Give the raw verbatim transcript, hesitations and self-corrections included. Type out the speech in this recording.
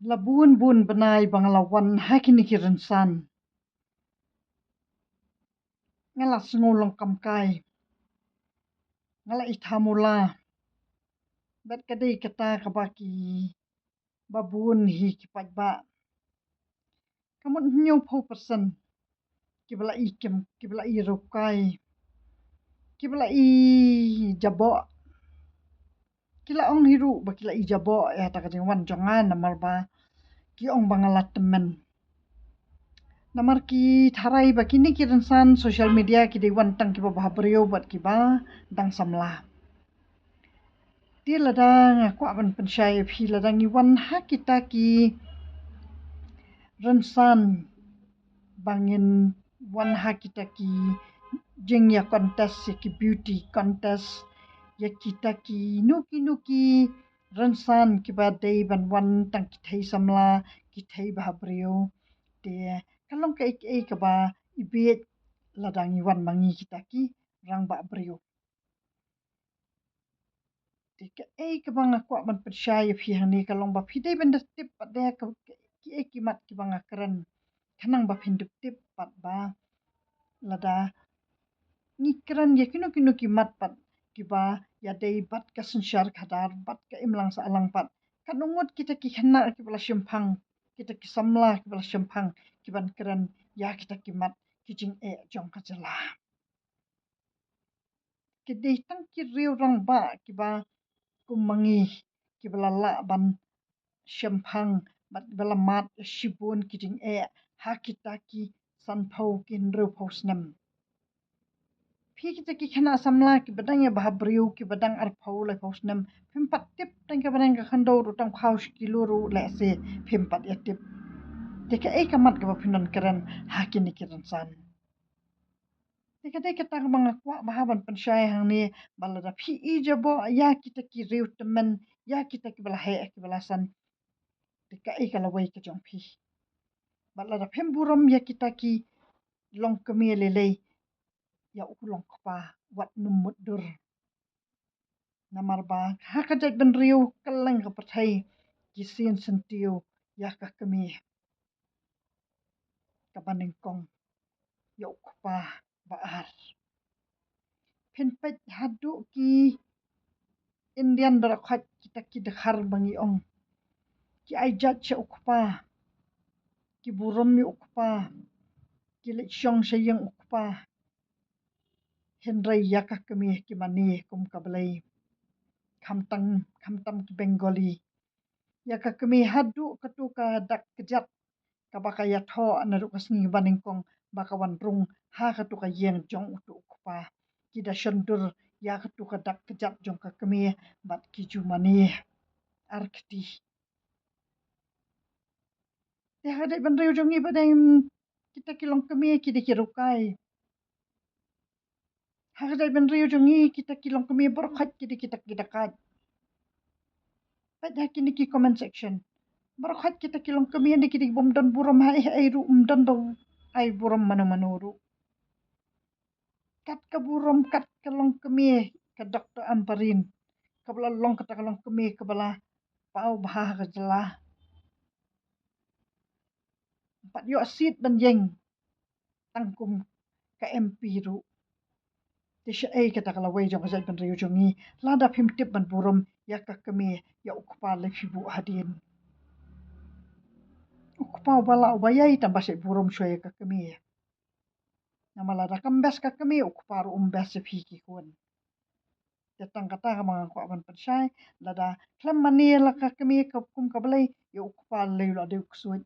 La bun bun bnai ba nga la wan ha kine ki rynsan. Nga la sngew long kam kai. Nga la i thamula. Bad ka dei kata kaba ki ba bun hi ki paidbah. Ka mut hynñiew phew percent kiba la i kim, kiba la i rukai, kiba la i jaboh. Ki la ong hi ruh ba ki la i jaboh ïa ta ka jingwan jong nga namar ba ki ong ba nga la tymmen. Namar ki tharai ba kine ki rynsan social media ki dei wan tang kiba bha briew bad kiba dang samla. Te lada nga kwah ban pynshai ïa phi lada ngi wan ha kita ki rynsan ba ngin wan ha kita ki jingïa contest ïa ki beauty contest ïa kita ki nuki nuki rynsan kiba dei ban wan tang ki thei samla ki thei bha briew. Te ka long kaei kaei kaba i bieit lada ngi wan ma ngi kita ki rangbah briew. Te kaei kaba nga kwah ban pynshai ïa phi hangne ka long ba phi dei ban da tip pat de ka kiei ki mat kiba nga kren. Khnang ba phin da tip pat ba lada ngi kren ïa kino kino ki mat pat kiba ïadei bad ka synshar khadar bad ka imlang sahlang pat. Katno ngut kita ki khynnah kiba la shemphang, kita ki samla kiba la shemphang kiban kren ïa kita ki mat ki jingeh jong ka jylla. Ki dei tang ki riew rangbah kiba kum ma ngi kiba la lah ban shemphang bad kiba la mad ïa shibun ki jingeh ha kita ki sanphew ki hynriewphew snem. Phi kita ki khynnah samla kiba dang ïa bha briew kiba dang arphew laiphew snem phim pat tip tang kaba dang ka khyndew ruh tang khaw shi kilo ruh lehse phim pat ïa tip. Te kaei ka mat kaba phin don kren ha kine ki rynsan. Te ka dei kata kaba nga kwah bha ban pynshai hangne ba lada phi i jaboh ïa kita ki riew tymmen ïa kita kiba la heh kiba la san. Te kaei ka lawei ka jong phi. Ba lada phim burom ïa kita ki longkmie lei lei ïa u longkpa wat nym mutdur. Namar ba ha ka jaitbynriew kylleng ka pyrthei ki sien syntiew ïa ka kmie kaba nyngkong ïa u kpa ba ar. Phin peit haduh ki Indian baroh khoit kita ki dkhar ba ngi ong ki ai jait sha u kpa, ki burom ïa u kpa, ki leit shong sha ïing u kpa. Hynrei ïa ka kmie ki mane kum ka blei. Khamtam khamtam ki Bengali. Ïa ka kmie haduh katu ka dak kjat kaba ka ïathoh naduh ka sngi ba nyngkong ba ka wan rung ha katu ka ïing jong utu u kpa. Ki da shon dur ïa katu ka dak kjat jong ka kmie bad ki ju mane. Ar kti. Te ha ka jaitbynriew jong ngi ba dang kita ki longkmie ki dei ki rukai. Ha ka jaitbynriew jong ngi kita ki longkmie baroh khoit ki dei kita ki dakaid. Peit ha kine ki comment section. Baroh khoit kita ki longkmie ne ki dei bym don burom ha ei ei ruh, ym don dong ai burom mano mano ruh. Kat ka burom kat ka longkmie ka Doctor Ampareen kaba la long kata ka longkmie kaba la paw bha ha ka jylla. Pat ïoh seat ban ïeng tang kum ka M P ruh. Te shaei kata ka lawei jong ka jaitbynriew jong ngi lada phim tip ban burom ïa ka kmie ïa u kpa lei phi buh hadien. U kpa uba lah uba ïai tang ba shu burom shuwa ïa ka kmie. Namar lada kam best ka kmie u kpa ruh um best ïa phi ki khun. Te tang kata kaba nga kwah ban pynshai lada khlem mane la ka kmie ka kum ka blei ïa u kpa lei u la dei u ksuid.